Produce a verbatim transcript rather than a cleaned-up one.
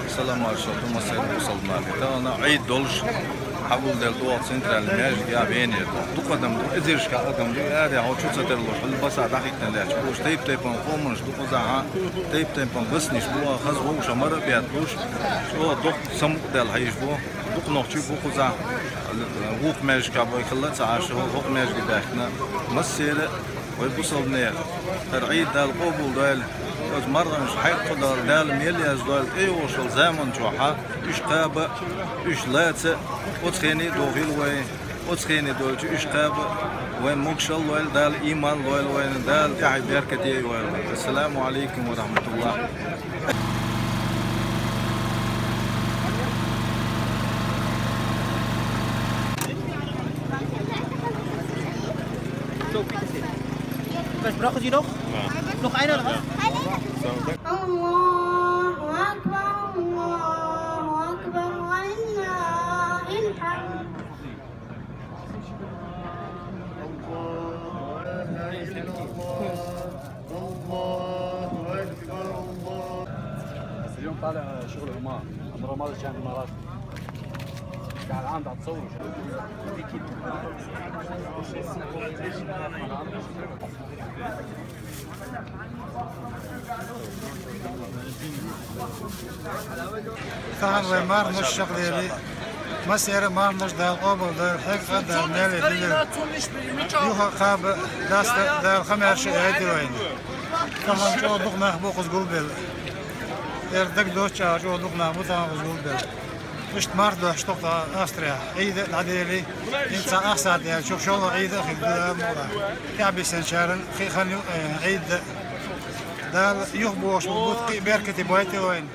Салам алейкум, масса бусалба нах. Тахана Ӏийд долуш, хьагулделла ду оха центральный маьждигехь Венера. Дукха адам ду, эзаршкахь адам ду, аре хьо чу ца тарлуш, хӀалла баса дӀахӀиттина лаьтташ бу уьш, тайп-тайпана къоманаш ду кхузахь, тайп-тайпана баснаш бу, хаза вовшах мара а бетталуш, чӀогӀа доккха самукъадаьлла хьийзаш бу, дукха нохчий бу кхузахь, вукху маьждигехь бу хилла а ца Ӏаш, хӀокху маьждиге баьхкина, массеран а вай бусалба нехан, хӀара Ӏийд Дала къобалдойла, оцу марханаш хьекхадала, Дала мел яздойла, тӀейогӀуш йолу заман чохь уьш кхаба а, уьш лаца а, оцу хене а дохийла вай, оцу хене доьлча уьш кхаба а, вайн могушалла лойла Дала, ийман лойла вайна Дала, тӀаьхье беркате а йойла. Ассаламу алейкум ва рахматуллах. Was brauchen Sie noch? Noch einer oder was? Allahu Akbar, Allahu Akbar, walillahil hamd. بس اليوم طالع شغل عمار، عمار ما كان إمارات. قاعد عم بتصور. Тахана вай марханаш чекхдели, массеран а марханаш Дала къобалдойла, хьекъа а Дала мел яздойла. Юха а кхаба а, даста а Дала хан-маьрша а яйта вайна. Тахана чӀогӀа дукха нах бу кхуза гулбелла. ХӀара дага доцчу агӀор чӀогӀа дукха нах бу тахана кхуза гулбелла. Иштта марха дош тоху тхан Австрехь. Ӏийда а дӀадели, хӀинца цхьа ах сахьт яьлча, шолгӀа Ӏийда а хир ду, амма тӀаьхьабисинчарна кхин а хан ю, э, Ӏийда а. Дала юхабохуш болу бутт кхин а беркате бойта вайна.